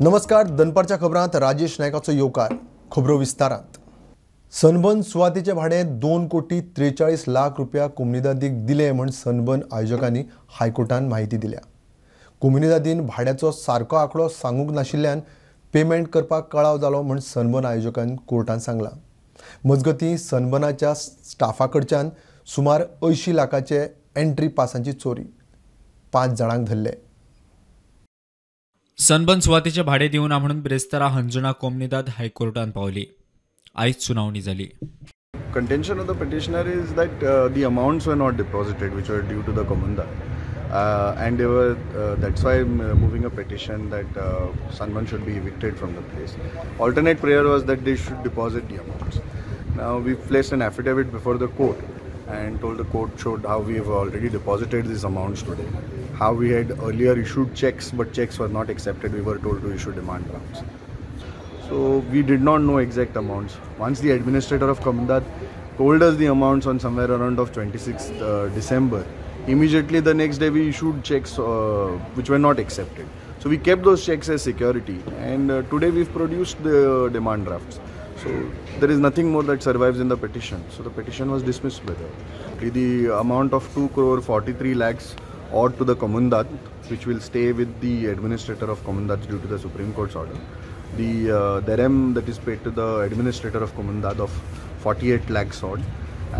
नमस्कार, दनपारच्या खबरांत राजेश नायकाचो येवकार. खबरो विस्तारांत. सनबर्न सुवातेचें भाडें 2,43,00,000 रुपया कोमुनिदादीक दिले म्हूण सनबर्न आयोजकांनी हायकोर्टान म्हायती दिल्या. कोमुनिदादीन भाड्याचो सारको आंकडो सांगूंक नाशिल्ल्यान पेमेंट करपाक कळाव जालो म्हूण सनबर्न आयोजकान कोर्टान सांगलां. मजगतीं सनबर्नाच्या स्टाफा कडच्यान सुमार 80 लाखाचे एंट्री पासांची चोरी, 5 जाणांक धरले. सनबर्न सुवातेचे भाडे दिवना म्हणून बिरेस्तारा हंजुणा कोमुनिदाद हायकोर्टान पावली. आयज सुनावणी जाली. Contention of the petitioner is that the amounts were not deposited which were due to the Comunidade, and they were that's why I'm moving a petition that Sunburn should be evicted from the place. Alternate prayer was that they should deposit the amounts. Now we placed an affidavit before the court and told the court, showed how we have already deposited these amounts today, how we had earlier issued checks but checks were not accepted, we were told to issue demand drafts. So we did not know exact amounts. Once the administrator of Comunidade told us the amounts on somewhere around of 26th December, immediately the next day we issued checks which were not accepted. So we kept those checks as security, and today we've produced the demand drafts. So there is nothing more that survives in the petition. So the petition was dismissed by the amount of 2,43,00,000 owed to the Comunidade, which will stay with the administrator of Comunidade due to the Supreme Court's order. The derem that is paid to the administrator of Comunidade of 48 lakhs odd,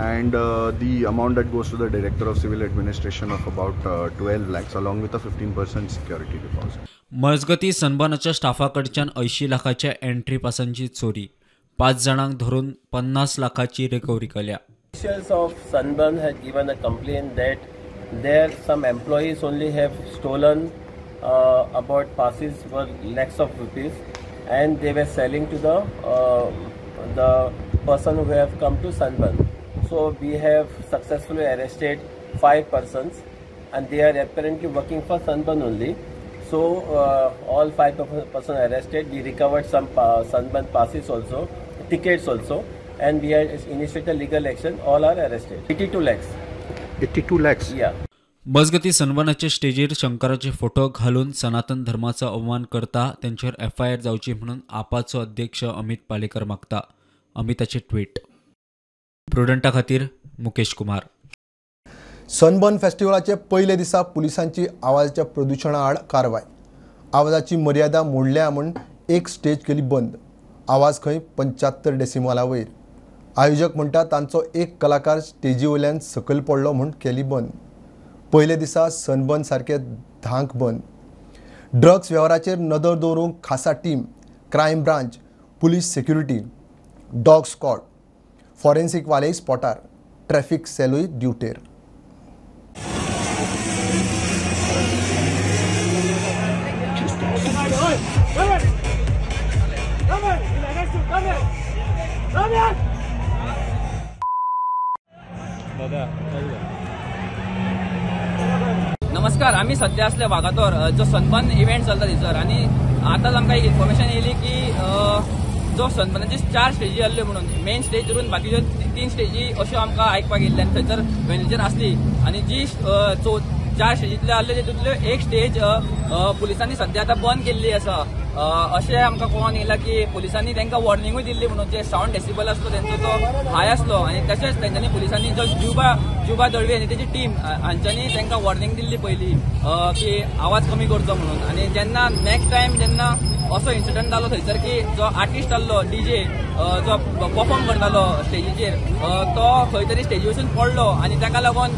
and the amount that goes to the director of civil administration of about 12 lakhs along with a 15% security deposit. मजगती सनबर्नाच्या स्टाफा कडच्यान 80 लाखाच्या entry पासांची चोरी, 5 जाणांक धरून 50 लाखाची recovery केल्या. Officials of Sunburn had given a complaint that there some employees only have stolen about passes worth lakhs of rupees, and they were selling to the person who have come to Sunburn. So we have successfully arrested 5 persons, and they are apparently working for Sunburn only. So all 5 persons arrested. We recovered some Sunburn passes also, tickets also, and we have initiated legal action. All are arrested. 82 lakhs. 82 lakhs? Yeah. मजगती सनबर्नाचे स्टेजीर शंकराचे photo घालून सनातन धर्माचो अवमान करता तेंचेर FIR जावची म्हणून आपाचो अध्यक्ष अमित पालेकर मागता. अमिताचे ट्वीट. प्रुडंटा खातीर मुकेश कुमार. सनबर्न फेस्टिवलाचे पयले दिसा पुलिसांची आवाजाच्या प्रदुशणा आड कारवाय. आवाजाची मर्यादा मोडल्या म्हूण एक स्टेज केली बंद. आवाज खंय 75 डेसिमला वयर. आयोजक म्हणटा तांचो एक कलाकार स्टेजी वयल्यान सकयल पडलो म्हूण केली बंद. पयले दिसा सनबर्न सारके 10 बंद. ड्रग्स वेव्हाराचेर नदर दवरूंक खासा team, crime branch, police security, dog squad, forensic वालेय स्पॉटार, ट्रॅफिक सेलूय ड्युटेर. नमस्कार, आमी सध्या असले वागातोर जो सनबर्न इव्हेंट चलता थंयसर, आनी आतांच आमकां एक इन्फॉर्मेशन येयली की जो सनबर्नाची 4 स्टेजी आहल्यो म्हणून, मेन स्टेज धरून बाकीच्यो 3 स्टेजी अश्यो आमकां आयकपाक येयल्ले आनी थंयसर मॅनेजर आसली, आनी जी 4 स्टेजींतल्यो आहल्यो तितूंतल्यो एक स्टेज पुलिसांनी सध्या आतां बंद केल्ली आसा. अशें आमकां कळोन येयलां की पुलिसांनी तांकां वॉर्निंगूय दिल्ली म्हणून जे सावंड डेसिबल आसलो तेंचो तो हाय आसलो, आनी तशेंच तेंच्यांनी पुलिसांनी जो जुबा दळवी आनी तेजी टीम हांच्यांनी तांकां वॉर्निंग दिल्ली पयलीं की आवाज कमी करचो म्हणून. आनी जेन्ना नेक्स्ट टायम जेन्ना असो इन्सिडंट जालो थंयसर की जो आर्टिस्ट आहलो डीजे जो परफॉर्म करतालो स्टेजीचेर तो खंय तरी स्टेजी वचून पडलो आनी ताका लागून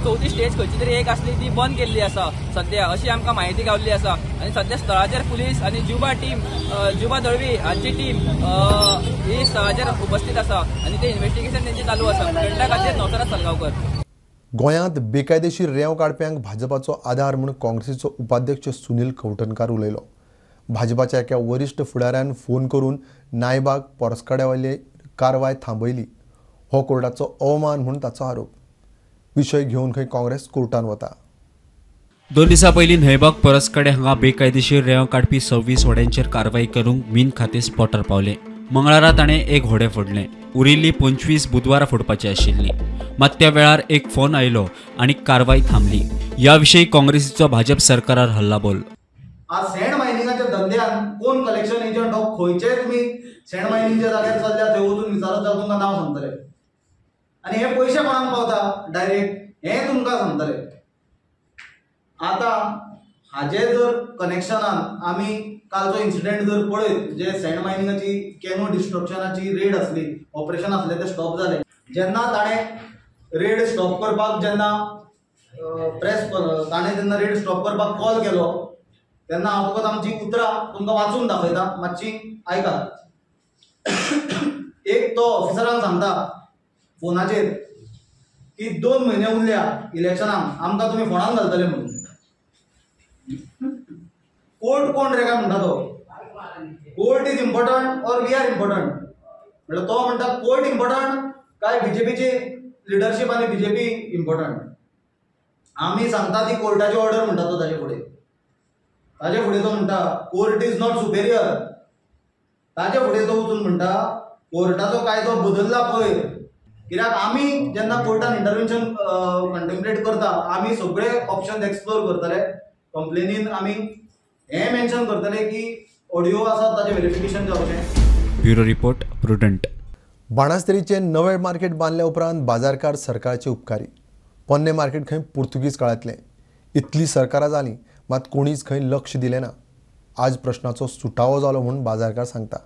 चवथी स्टेज खंयची तरी एक आसली ती बंद केल्ली आसा सद्या, अशी आमकां म्हायती गावल्ली आसा. आनी सद्या स्थळाचेर पुलीस आनी जुबा टीम, जुबा दळवी हांची टीम ही स्थळाचेर उपस्थित आसा आनी ते इन्व्हेस्टिगेशन तेंचे चालू आसा. प्रुडंटा खातीर नवसराज सलगांवकर. गोंयांत बेकायदेशीर रेंव काडप्यांक भाजपाचो आधार म्हूण काँग्रेसीचो उपाध्यक्ष सुनील खवटणकार उलयलो. भाजपाच्या एका वरिश्ठ फुडाऱ्यान फोन करून नायबाग पोरस्कड्यावयली कारवाय थांबयली. हो कोर्टाचो अवमान म्हूण ताचो आरोप. विशय घेवन खंय काँग्रेस कोर्टान वता. 2 दिसां पयलीं न्हयबाग परसकडे हांगा बेकायदेशीर रेंव काडपी 26 होड्यांचेर कारवाय करूंक मीन खातें स्पॉटार पावलें. मंगळारा ताणें एक होडें फोडलें. उरिल्ली 25 बुधवारा फोडपाची आशिल्ली. मात त्या वेळार एक फोन आयलो आनी कारवाय थांबली. ह्या विशीं काँग्रेसीचो भाजप सरकारार हल्लाबोल. आज सँड मायनिंगाचेर मायनिंगाच्या धंद्यान कोण कलेक्शन एजंट हो खंयचे तुमी सँड मायनिंगच्या जाग्यार चल्ल्या थंय वचून विचारत जाल्यार तुमकां नांव सांगतले आनी हे पयशे कोणाक पावता डायरेक्ट हें तुमकां सांगतले. आतां हाजे जर कनेक्शनान आमी कालचो इन्सिडंट जर पळयत जे सँड मायनिंगाची कॅनो डिस्ट्रक्शनाची रेड आसली, ऑपरेशन आसलें तें स्टॉप जालें. जेन्ना ताणें रेड स्टॉप करपाक जेन्ना प्रेस ताणें जेन्ना रेड स्टॉप करपाक कॉल केलो तेन्ना हांव फकत आमची उतरां तुमकां वाचून दाखयता, मातशी आयकात. एक तो ऑफिसरान सांगता फोनाचेर की 2 म्हयने उरल्या इलेक्शनाक, आमकां तुमी फोणान घालतले म्हणून. कोर्ट कोण रे काय म्हणटा तो, court is important or we are important. म्हणल्यार तो म्हणटा कोर्ट इम्पॉर्टंट काय बीजेपीची लिडरशीप आनी बीजेपी इम्पॉर्टंट. आमी सांगता ती कोर्टाची ऑर्डर म्हणटा तो. ताजे फुडें ताजे फुडें तो म्हणटा कोर्ट is not Superior. ताजे फुडें तो वचून म्हणटा कोर्टाचो कायदो बदल्ला पळय, कित्याक आमी जेन्ना कोर्टान इंटरवेन्शन कंटेम्पलेट करता आमी सगळे ऑप्शन एक्सप्लोर करतले. कंप्लेनीन आमी हें मेन्शन करतले की ऑडियो आसा ताजें वेरिफिकेशन जावचें. Bureau report, Prudent. बाणास्तरीचें नवें मार्केट बांदल्या उपरांत बाजारकार सरकारचे उपकारी. पोन्नें मार्केट खंय पुर्तुगीज काळांतलें. इतलीं सरकारां जालीं मात कोणीच खंय लक्ष दिलें ना. आज प्रश्नाचो सुटावो जालो म्हूण बाजारकार सांगता.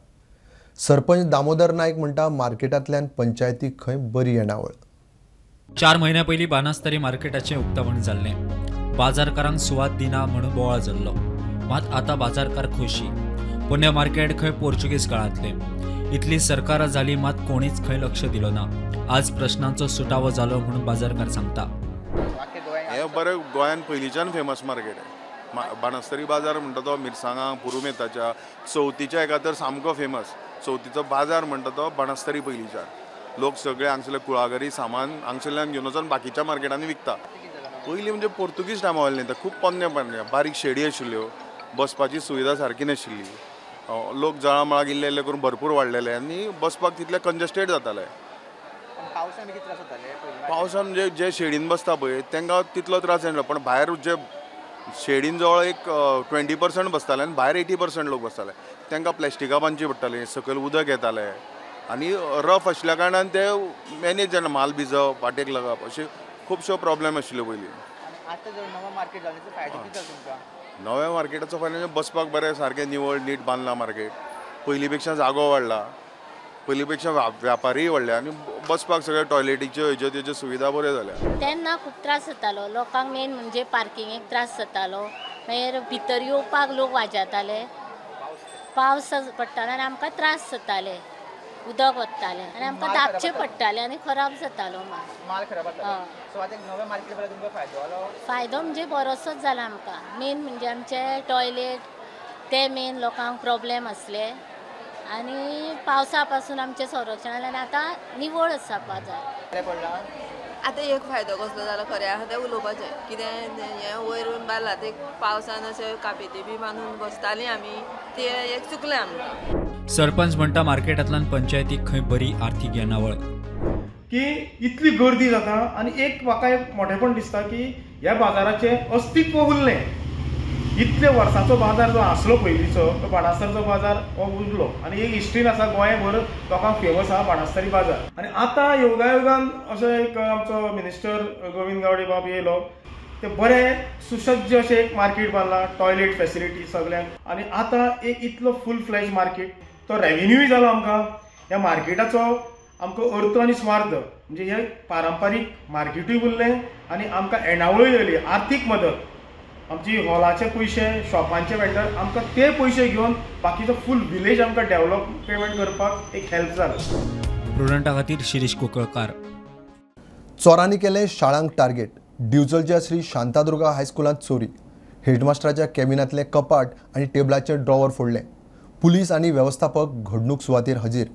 सरपंच दामोदर नायक म्हणटा मार्केटांतल्यान पंचायतीक खंय बरी येणावळ. 4 म्हयन्या पयलीं बाणास्तरी मार्केटाचें उक्तावण जाल्लें. बाजारकारांक सुवात दिना म्हणून बोवाळ जाल्लो, मात आतां बाजारकार खोशी. पोन्नें मार्केट खंय पोर्चुगीज काळांतलें. इतली सरकारां जाली मात कोणीच खंय लक्ष दिलो ना. आज प्रश्नांचो सुटावो जालो म्हणून बाजारकार सांगता. हें बरें गोंयांत पयलींच्यान फेमस मार्केट आहे. बाणस्तरी बाजार म्हणटा तो मिरसांगा पुरुमेताच्या चवथीच्या एका तर सामको फेमस. चवथीचो बाजार म्हणटा तो बाणस्तरी पयलींच्यान. लोक सगळे हांगसरले कुळागरी सामान हांगसरल्यान घेवन वचून बाकीच्या मार्केटांनी विकता. पयलीं म्हणजे पोर्तुगीज टायमा वयलें न्ही, खूब पोन्ने पोन्ने बारीक शेडी आशिल्ल्यो, बसपाची सुविधा सारकी नाशिल्ली, लोक जळामळाक इल्ले इल्ले करून भरपूर वाडलेले आनी बसपाक तितले कंजस्टेड जाताले. पावसान म्हणजे जे शेडीन बसता पळय तांकां तितलो त्रास जायना, पण भायर जे शेडीन जवळ एक 20% बसताले आनी भायर 80% लोक बसताले. तांकां प्लॅस्टिकां बांदची पडटाली, सकयल उदक येतालें आनी रफ आशिल्ल्या कारणान ते मॅनेज जायना, माल भिजप, वाटेक लागप अशे खुबश्यो प्रॉब्लेम आशिल्ल्यो पयलीं. नव्या मार्केटाचो फायदो म्हणजे बसपाक बरें, सारकें निवळ नीट बांदलां मार्केट, पयलीं पेक्षा जागो वाडला, पयलीं पेक्षा व्यापारीय वाडले आनी बसपाक सगळे टॉयलेटीच्यो हेज्यो तेज्यो सुविधा बऱ्यो जाल्या. तेन्ना खूब त्रास जातालो लोकांक, मेन म्हणजे पार्किंगेक त्रास जातालो, मागीर भितर येवपाक लोक वाजयताले, पावस पडटालो आनी आमकां त्रास जाताले, उदक वतालें आनी आमकां धापचें पडटालें आनी खराब जातालो माल. माल खराब जातालो. सो आतां नवें मार्केट जाल्यार तुमकां फायदो जालो? फायदो म्हणजे बरोसोच जाला आमकां. मेन म्हणजे आमचे टॉयलेट ते मेन लोकांक प्रॉब्लेम आसले आनी पावसा पासून आमचें संरक्षण जालें आनी आतां निवळ आसा बाजार. आतां एक फायदो कसलो जाला खरें आसा तें उलोवपाचें, कितें हें वयर बांदलां ते पावसान अशें कापेती बी बांदून बसतालीं आमी, तें एक चुकलें आमकां. सरपंच म्हणटा मार्केटांतल्यान पंचायतीक खंय बरी आर्थीक येणावळ. की इतली गर्दी जाता आनी एक म्हाका एक मोठेपण दिसता की ह्या बाजाराचें अस्तित्व उरलें. इतले वर्साचो बाजार जो आसलो पयलींचो तो बाणास्तरचो बाजार हो उरलो आनी एक हिस्ट्रीन आसा गोंयभर लोकांक फेमस आसा बाणास्तरी बाजार. आनी आतां योगायोगान असो एक आमचो मिनिस्टर गोविंद गावडे बाब येयलो, ते बरें सुसज्ज अशें एक मार्केट बांदलां, टॉयलेट फेसिलिटी सगळ्यांक, आनी आतां एक इतलो फूल फ्लॅज मार्केट, तो रेवेन्यूय जालो आमकां. ह्या मार्केटाचो आमकां अर्थ आनी स्वार्थ म्हणजे हे पारंपारीक मार्केटूय उरलें आनी आमकां येणावळूय जाली, आर्थीक मदत. आमची हॉलाचे पयशे, शॉपांचे वेंडर आमकां ते पयशे घेवन बाकीचो फूल विलेज आमकां डेव्हलपमेंट करपाक एक हेल्प जालो. प्रुडंटा खातीर शिरीष कुंकळकार. चोरांनी केलें शाळांक टार्गेट. दिवचलच्या श्री शांतादुर्गा हायस्कुलांत चोरी. हेडमास्टराच्या कॅबिनांतलें कपाट आनी टेबलाचें ड्रॉवर फोडलें. पुलीस आनी वेवस्थापक घडणूक सुवातेर हजीर.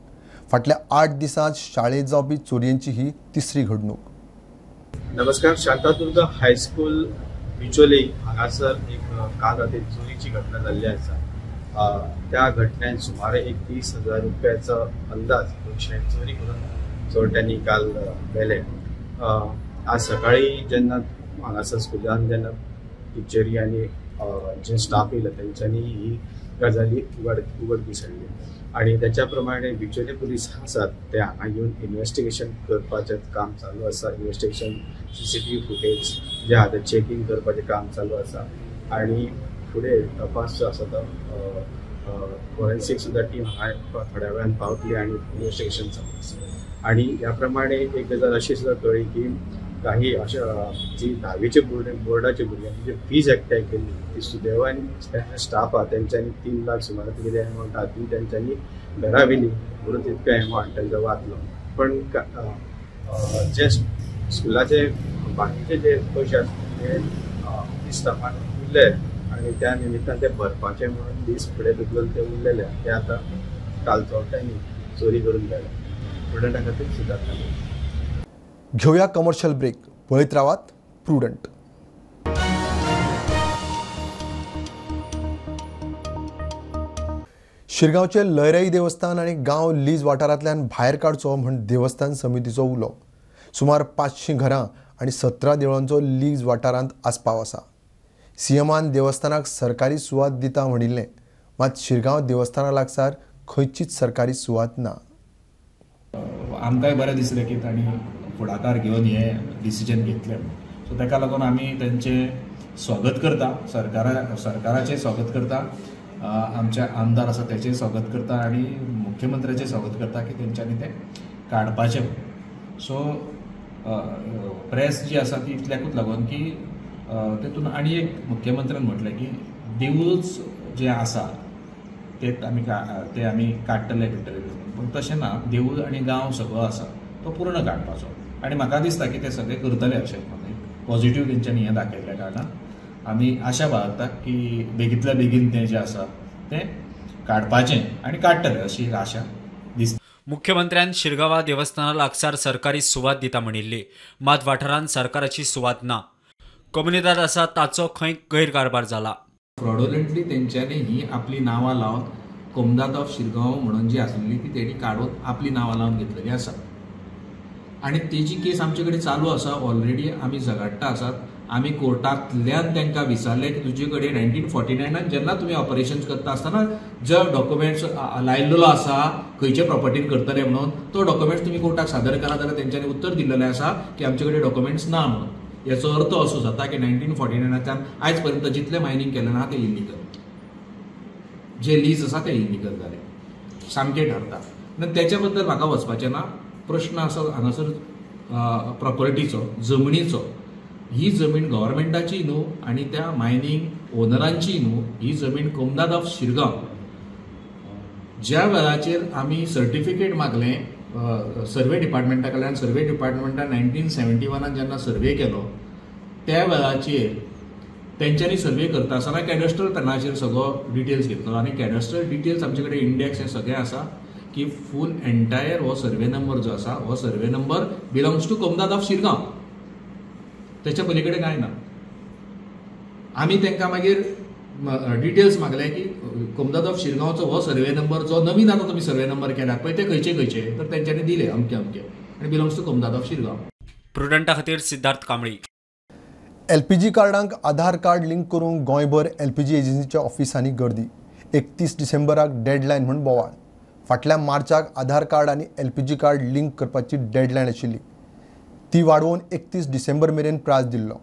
फाटल्या 8 दिसांत शाळेंत जावपी चोरयेंची ही तिसरी घडणूक. नमस्कार. शांतादुर्गा हायस्कूल बिचोली हांगासर एक काल राती चोरीची घटना जाल्ली आसा. त्या घटनेन सुमारे एक 30,000 रुपयाचो अंदाज पयशे चोरी करून चोरट्यांनी काल व्हेले. आज सकाळी जेन्ना हांगासर स्कुलान जेन्ना टिचरी आनी जे स्टाफ येयला तेंच्यांनी ही गजाली उगडकीस हाडली आनी त्याच्या प्रमाणे बिचोली पुलीस आसात ते हांगा येवन इन्वेस्टिगेशन करपाचें काम चालू आसा. इन्वेस्टिगेशन CCTV footage जे आहा ते चेकींग करपाचें काम चालू आसा आनी फुडें तपास जो आसा तो फॉरेन्सीक सुद्दां टीम हांगा थोड्या वेळान पावतली आनी इन्वेस्टिगेशन चालू आसा. आनी ह्या प्रमाणे एक गजाल अशी सुद्दां कळ्ळी की काही अशा जी धावीचे बोर्डाचे भुरग्यांची जी फीज एकठांय केल्ली ती सुदैवान स्टाफ आहा तेंच्यांनी 3 लाख सुमार कितें एमावंट आहा ती तेंच्यांनी घरा व्हेली म्हणून तितको एमावंट तेंचो वाचलो. पण जे स्कुलाचे बाकीचे जे पयशे आसले ते स्टाफान उरले आनी त्या निमित्तान ते भरपाचे म्हणून दीस फुडें धुकलून ते उरलेले ते आतां काल चोवट्यांनी चोरी करून गेले. प्रुडंटा खातीर सिद्धार्थ. घेऊया कमर्शियल ब्रेक. पळयत रावात प्रुडंट. शिरगांवचे लयराई देवस्थान आनी गांव लीज वाठारांतल्यान भायर काडचो म्हूण देवस्थान समितीचो उलो. सुमार 500 घरां आनी 17 देवळांचो लीज वाठारांत आस्पाव आसा. सीएमान देवस्थानाक सरकारी सुवात दिता म्हणिल्लें, मात शिरगांव देवस्थाना लागसार खंयचीच सरकारी सुवात ना. आमकांय बरें दिसलें की तांणी फुडाकार घेवन हे डिसिजन घेतलें. सो ताका लागून आमी तांचें स्वागत करता, सरकाराचें स्वागत करता, आमचे आमदार आसा तेचें स्वागत करता आनी मुख्यमंत्र्याचें स्वागत करता की तेंच्यांनी तें काडपाचें. सो प्रेस जी आसा ती इतल्याकूच लागून की तेतून आनी एक मुख्यमंत्र्यान म्हटलें की देवूच जें आसा ते आमी काडटले बिडटले, पूण तशें ना. देवूळ आनी गांव सगळो आसा तो पूर्ण काडपाचो आनी म्हाका दिसता की ते सगळे करतले अशें म्हणून पॉझिटिव्ह तेंच्यांनी हें दाखयल्ल्या कारणान आमी आशा बाळगता की बेगींतल्या बेगीन तें जें आसा तें काडपाचें आनी काडटले अशी एक आशा दिसता. मुख्यमंत्र्यान शिरगांवा देवस्थाना लागसार सरकारी सुवात दिता म्हणिल्ली, मात वाठारांत सरकाराची सुवात ना. कोमुनिदाद आसा ताचो खंय गैरकारभार जाला. फ्रॉडुलंटली तेंच्यांनी ही आपली नांवां लावन कोमदाद ऑफ शिरगांव म्हणून जी आसलेली ती तेणी काडून आपली नांवां लावन घेतलेली आसा आनी तेजी केस आमचे कडेन चालू आसा. ऑलरेडी आमी झगडटा आसात. आमी कोर्टांतल्यान तांकां विचारलें की तुजे कडेन 1949 जेन्ना तुमी ऑपरेशन करता आसतना जो डॉक्युमेंट्स लायिल्लो आसा खंयचे प्रॉपर्टीन करतले म्हणून तो डॉक्युमेंट्स तुमी कोर्टाक सादर करा, जाल्यार तेंच्यांनी उत्तर दिल्लें आसा की आमचे कडेन डॉक्युमेंट्स ना म्हणून. याचो अर्थ असो जाता की 1949 आयज पर्यंत जितलें मायनींग केलें ना तें इलिगल, जे लीज आसा तें इलिगल जालें सामकें ठरता. तेच्या बद्दल म्हाका वचपाचें ना. प्रश्न आसा हांगासर प्रॉपर्टीचो, जमनीचो. ही जमीन गव्हर्मेंटाची न्हू आनी त्या मायनींग ओनरांची न्हू. ही जमीन कोमदाद ऑफ शिरगांव. ज्या वेळाचेर आमी सर्टिफिकेट मागलें सर्वे डिपार्टमेंटा कडल्यान, सर्वे डिपार्टमेंटान 1971 जेन्ना सर्वे केलो त्या वेळाचेर तेंच्यांनी सर्वे करता आसतना कॅडस्ट्रल प्लॅनाचेर सगळो डिटेल्स घेतलो आनी कॅडस्ट्रल डिटेल्स आमचे कडेन इंडेक्स हें सगळें आसा की फूल एंटायर हो सर्वे नंबर जो आसा हो survey number belongs to Comunidade of Shirgaon. त्याच्या पलीकडे कांय ना. आमी तांकां मागीर डिटेल्स मागले की कोमदाद ऑफ शिरगांवचो हो सर्वे नंबर जो नवीन आतां तुमी सर्वे नंबर केला पळय ते खंयचे खंयचे, तर तेंच्यांनी दिले अमके अमके आनी बिलोंग्स टू कोमदाद ऑफ शिरगांव. प्रुडंटा खातीर सिद्धार्थ कांबळी. एलपीजी कार्डांक आधार कार्ड लिंक करूंक गोंयभर एलपीजी एजन्सीच्या ऑफिसांनी गर्दी. 31 डिसेंबराक डेडलायन म्हूण बोवाळ. फाटल्या मार्चाक आधार कार्ड आनी एलपीजी कार्ड लिंक करपाची डेडलायन आशिल्ली, ती वाडोवन 31 डिसेंबर मेरेन प्रास दिल्लो.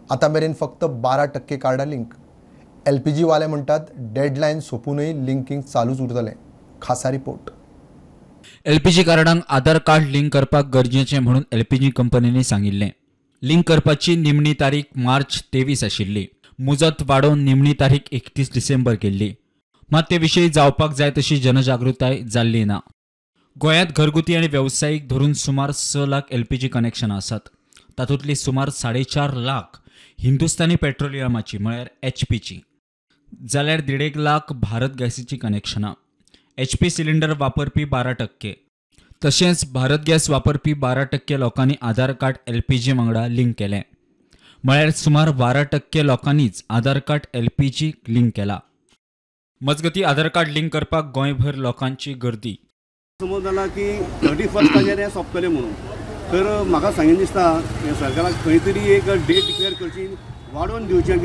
आतां मेरेन फक्त 12% कार्डां लिंक. एलपीजी वाले म्हणटात डेडलायन सोंपूनय लिंकींग चालूच उरतलें. खासा रिपोर्ट. एलपीजी कार्डांक आधार कार्ड लिंक करपाक गरजेचें म्हणून एलपीजी कंपनींनी सांगिल्लें. लिंक करपाची निमणी तारीख मार्च 23 आशिल्ली. मुजत वाडोवन निमणी तारीख 31 डिसेंबर केल्ली. मात ते विशीं जावपाक जाय तशी जनजागृताय जाल्ली ना. गोंयांत घरगुती आनी वेवसायीक धरून सुमार 6 लाख एलपीजी कनेक्शनां आसात. तातूंतली सुमार 4.5 लाख हिंदुस्तानी पेट्रोलियमाची म्हळ्यार एचपीची, जाल्यार 1.5 लाख भारत गॅसीची कनेक्शनां. एचपी सिलिंडर वापरपी 12%, तशेंच भारत गॅस वापरपी 12% लोकांनी आधार कार्ड एलपीजी वांगडा लिंक केलें. म्हळ्यार सुमार 12% लोकांनीच आधार कार्ड एलपीजी लिंक केला. मजगती आधार कार्ड लिंक करपाक गोंयभर लोकांची गर्दी. समज जाला की 31 हें सोंपतलें म्हणून, तर म्हाका सांगीन दिसता सरकाराक खंय तरी एक डेट डिक्लेअर करची वाडोवन दिवचें,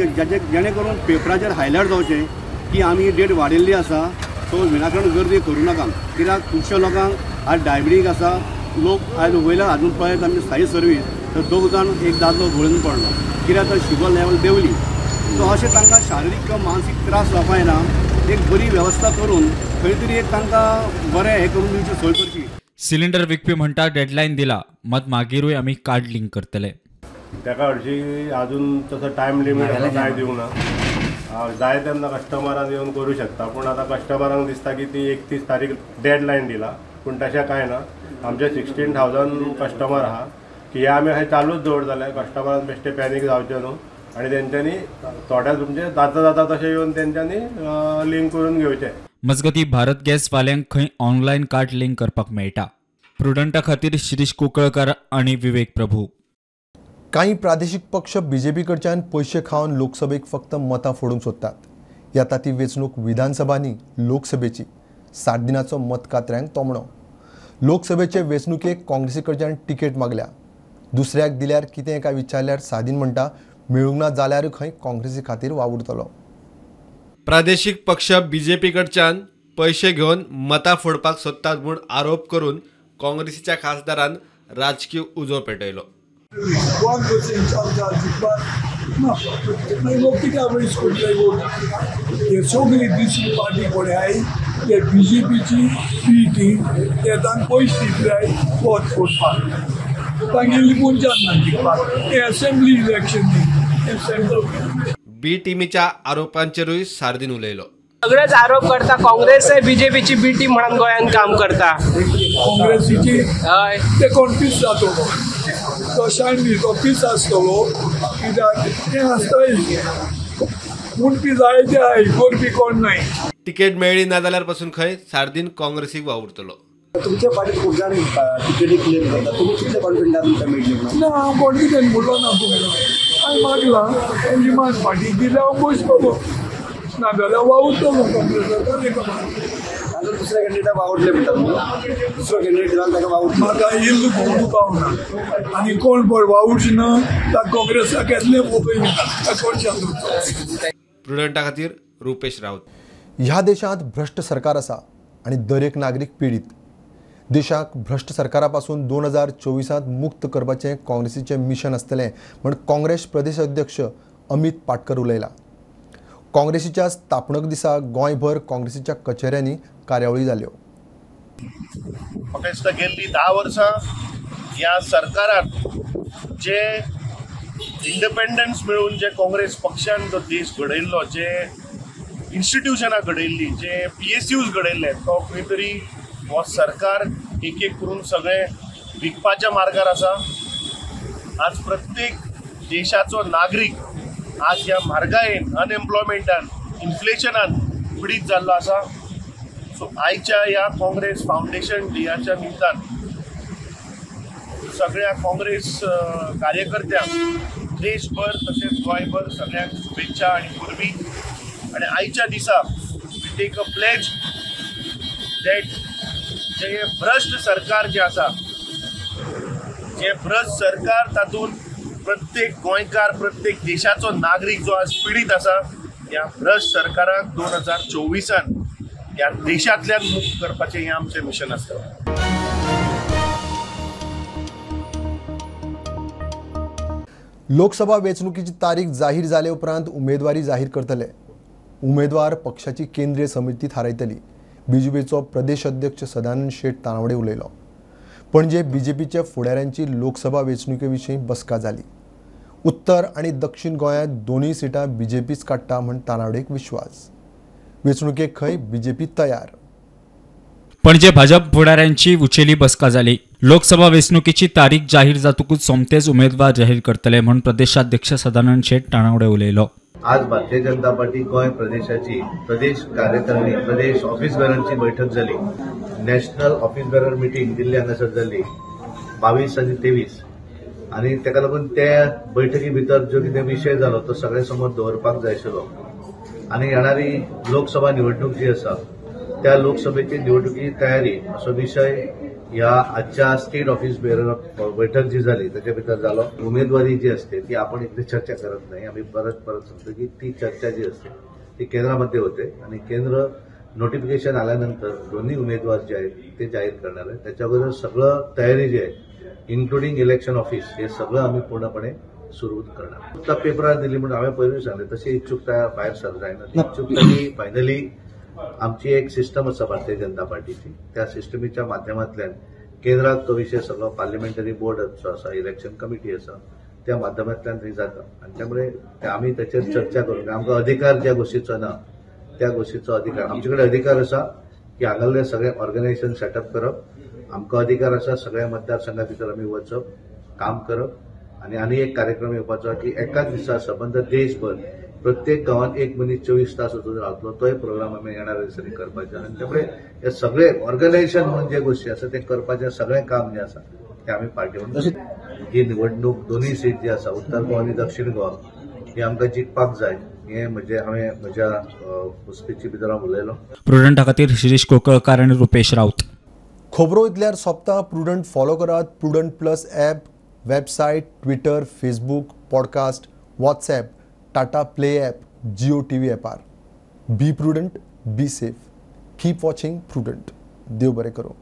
जेणे करून पेपराचेर हायलायट जावचें की आमी डेट वाडयल्ली आसा, सो विनाकारण गर्दी करूं नाका. कित्याक खुबश्या लोकांक आज डायबिटीक आसा, लोक आयज वयल्यान आजून पळयत आमची साई सर्वीस तर दोग जाण एक दादलो गळून पडलो, कित्याक तर शुगर लेवल देंवली. सो अशें तांकां शारिरीक किंवा मानसीक त्रास जावपा येना, एक बरी वेवस्था करून खंय तरी एक तांकां बरें हें करून दिवची सोय करची. सिलिंडर विकपी म्हणटा डेडलायन दिला, मात मागीरूय आमी कार्ड लिंक करतले. ताका हरशी अजून तसो टायम लिमीट असो कांय दिवंक ना, जाय तेन्ना कस्टमरान येवन करूं शकता, पूण आतां कस्टमरांक दिसता की ती 31 तारीख डेडलायन दिला, पूण तशें कांय ना. आमचे 16,000 कस्टमर आहा की हे आमी अशें चालूच दवरतले. कस्टमरान बेश्टे पॅनीक जावचें न्हू आनी तेंच्यांनी थोड्या तुमचे जाता जाता तशें येवन तेंच्यांनी लिंक करून घेवचें. मजगती भारत गॅस वाल्यांक खंय ऑनलायन कार्ड लिंक करपाक मेळटा. प्रुडंटा खातीर शिरीष कुंकळकर आनी विवेक प्रभू. कांय प्रादेशीक पक्ष बीजेपी कडच्यान पयशे खावन लोकसभेक फक्त मतां फोडूंक सोदतात. येता ती वेंचणूक विधानसभा न्ही, लोकसभेची. 60 दिनाचो मतकात्र्यांक तोमणो. लोकसभेचे वेंचणुकेक काँग्रेसी कडच्यान तिकेट मागल्या, दुसऱ्याक दिल्यार कितें काय विचारल्यार सादीन म्हणटा मेळूंक ना जाल्यार खंय काँग्रेसी खातीर वावुरतलो. प्रादेशीक पक्ष बीजेपी कडच्यान पयशे घेवन मतां फोडपाक सोदतात म्हूण आरोप करून काँग्रेसीच्या खासदारान राजकीय उजो पेटयलो. 1% चार ना लोक कित्याक वयस करतले वोट, हे सगळी दुसरी पार्टी कोणे I ते बीजेपीची बी टीम ते तांकां पयशे दितले वोट फोडपाक, तांगेली मनशान ना जिखपाक. हे असेंब्ली इलेक्शन न्ही, हे सेंट्रल. बी टीमीच्या आरोपांचेरूय सार्दीन उलयलो. सगळेच आरोप करता काँग्रेस बीजेपीची बी टीम म्हणून गोंयांत काम करता. काँग्रेसीची हय ते कोण पीस जातलो तो शायन न्ही, तो पीस आसतलो कित्याक तें आसताय पूण पी जाय ते I करपी कोण नाही. तिकेट मेळ्ळी ना जाल्यार पसून खंय सार्दीन काँग्रेसीक वावुरतलो. तुमच्या पार्टीत खूब जाण तिकेटी क्लेम करता, तुमी कितले कॉन्फिडंट आहा तुमकां मेळटली म्हणून? ना हांव कॉन्फिडंट म्हणलो ना तुमकां, हांवें मागलां विमान पार्टी दिल्यार हांव बसतलो, ना जाल्यार वावुरतलो काँग्रेसाक. आजून दुसऱ्या कॅन्डिडेटाक वावुरले म्हणटा तुमी, दुसरो कॅन्डिडेट दिला ताका वावुरतलो. म्हाका इल्लो भोंवडू पावना आनी कोण पळय वावुरचे ना ताका काँग्रेसाक येतलें पळय ताका कोण सांगता. प्रुडंटा खातीर रुपेश राऊत. ह्या देशांत भ्रश्ट सरकार आसा आनी दरेक नागरीक पिडीत. देशाक भ्रश्ट सरकारा पासून 2024 मुक्त करपाचें काँग्रेसीचें मिशन आसतलें म्हूण काँग्रेस प्रदेश अध्यक्ष अमित पाटकर उलयला. काँग्रेसीच्या स्थापणूक दिसा गोंयभर काँग्रेसीच्या कचेऱ्यांनी कार्यावळी जाल्यो. म्हाका दिसता गेल्ली 10 वर्सां ह्या सरकारान जे इंडिपेंडन्स मेळून जे काँग्रेस पक्षान जो देश घडयल्लो, जे इन्स्टिट्युशनां घडयल्ली, जे PSUs घडयल्ले, तो खंय तरी हो सरकार एक एक करून सगळें विकपाच्या मार्गार आसा. आज प्रत्येक देशाचो नागरीक आज ह्या म्हारगायेन, अनएम्प्लॉयमेंटान, इन्फ्लेशनान पिडीत जाल्लो आसा. सो आयच्या ह्या काँग्रेस फावंडेशन डेयाच्या निमतान सगळ्या काँग्रेस कार्यकर्त्यांक देशभर तशेंच गोंयभर सगळ्यांक शुभेच्छा आनी परबीं. आनी आयच्या दिसा we take a pledge that जे भ्रश्ट सरकार जे आसा, जे भ्रश्ट सरकार तातूंत प्रत्येक गोंयकार, प्रत्येक देशाचो नागरीक जो आज पिडीत आसा, ह्या भ्रश्ट सरकाराक 2024 ह्या देशांतल्यान मुक्त करपाचें हें आमचें मिशन आसता. लोकसभा वेंचणुकीची तारीख जाहीर जाले उपरांत उमेदवारी जाहीर करतले. उमेदवार पक्षाची केंद्रीय समिती थारायतली. बीजेपीचो प्रदेश अध्यक्ष सदानंद शेट तानावडे उलयलो. पणजे बीजेपीच्या फुडाऱ्यांची लोकसभा वेंचणुके विशीं बसका जाली. उत्तर आनी दक्षिण गोंयांत दोनूय सिटां बीजेपीच काडटा म्हूण तानावडेक विश्वास. वेंचणुकेक खंय बीजेपी तयार. पणजे भाजप फुडाऱ्यांची उचेली बसका जाली. लोकसभा वेंचणुकेची तारीख जाहीर जातकूच सोमतेच उमेदवार जाहीर करतले म्हूण प्रदेशाध्यक्ष सदानंद शेट तानावडे उलयलो. आज भारतीय जनता पार्टी गोंय प्रदेशाची प्रदेश कार्यकारिणी, प्रदेश ऑफिस बेररांची बैठक जाली. National office bearer meeting Delhi हांगासर जाली 22 आनी 23 आनी ताका लागून त्या बैठकी भितर जो कितें विशय जालो तो सगळ्या समोर दवरपाक जाय आशिल्लो. आनी येणारी लोकसभा निवडणूक जी आसा त्या लोकसभेची निवडणुकीची तयारी असो विशय ह्या आजच्या स्टेट ऑफिस बेरर बैठक जी झाली त्याच्या भितर जालो. उमेदवारी जी असते ती आपण इकडे चर्चा करत नाही. आम्ही परत परत सांगतो की ती चर्चा जी असते ती केंद्रामध्ये होते आणि केंद्र नोटिफिकेशन आल्यानंतर दोन्ही उमेदवार जे आहेत ते जाहीर करणार आहे. त्याच्याबरोबर सगळं तयारी जी आहे इन्क्लुडिंग इलेक्शन ऑफिस हे सगळं आम्ही पूर्णपणे सुरू करणार. आता पेपरार दिली म्हणून हांवें पयरूय सांगलें, तशी इच्छुकता भायर सर जायना. इच्छुकता ही फायनली आमची एक सिस्टम आसा भारतीय जनता पार्टीची, त्या सिस्टमीच्या माध्यमांतल्यान केंद्रात तो विशय सगळो पार्लिमेंटरी बोर्ड जो आसा, इलेक्शन कमिटी आसा, त्या माध्यमांतल्यान थंय जाता आनी त्यामुळे आमी ताचेर चर्चा करून आमकां अधिकार ज्या गोष्टीचो ना त्या गोष्टीचो अधिकार आमचे कडेन अधिकार आसा की हांगासरलें सगळें ऑर्गनायझेशन सेटअप करप, आमकां अधिकार आसा सगळ्या मतदारसंघा भितर आमी वचप, काम करप आनी आनी एक कार्यक्रम येवपाचो की एकाच दिसा सबंद देशभर प्रत्येक गांवांत एक मनीस 24 तास वचून रावतलो, तोय प्रोग्राम आमी येणाऱ्या दिसांनी करपाचो. आनी त्यामुळे हे सगळे ऑर्गनायझेशन म्हणून जे गोष्टी आसा ते करपाचें सगळें काम जें आसा तें आमी पार्टी म्हणून. ही निवडणूक दोन्ही सीट जी आसा उत्तर गोवा आनी दक्षिण गोवा ही आमकां जिखपाक जाय हें म्हणजे हांवें म्हज्या स्पिची भितर हांव उलयलो. प्रुडंटा खातीर शिरीष कोकळकार आनी रुपेश राऊत. खबरो इतल्यार सोंपता. प्रुडंट फॉलो करात. Prudent plus app, website, Twitter, Facebook, podcast, WhatsApp, Tata Play app, Jio TV ॲपार. Be prudent, be safe, keep watching Prudent. देव बरें करूं.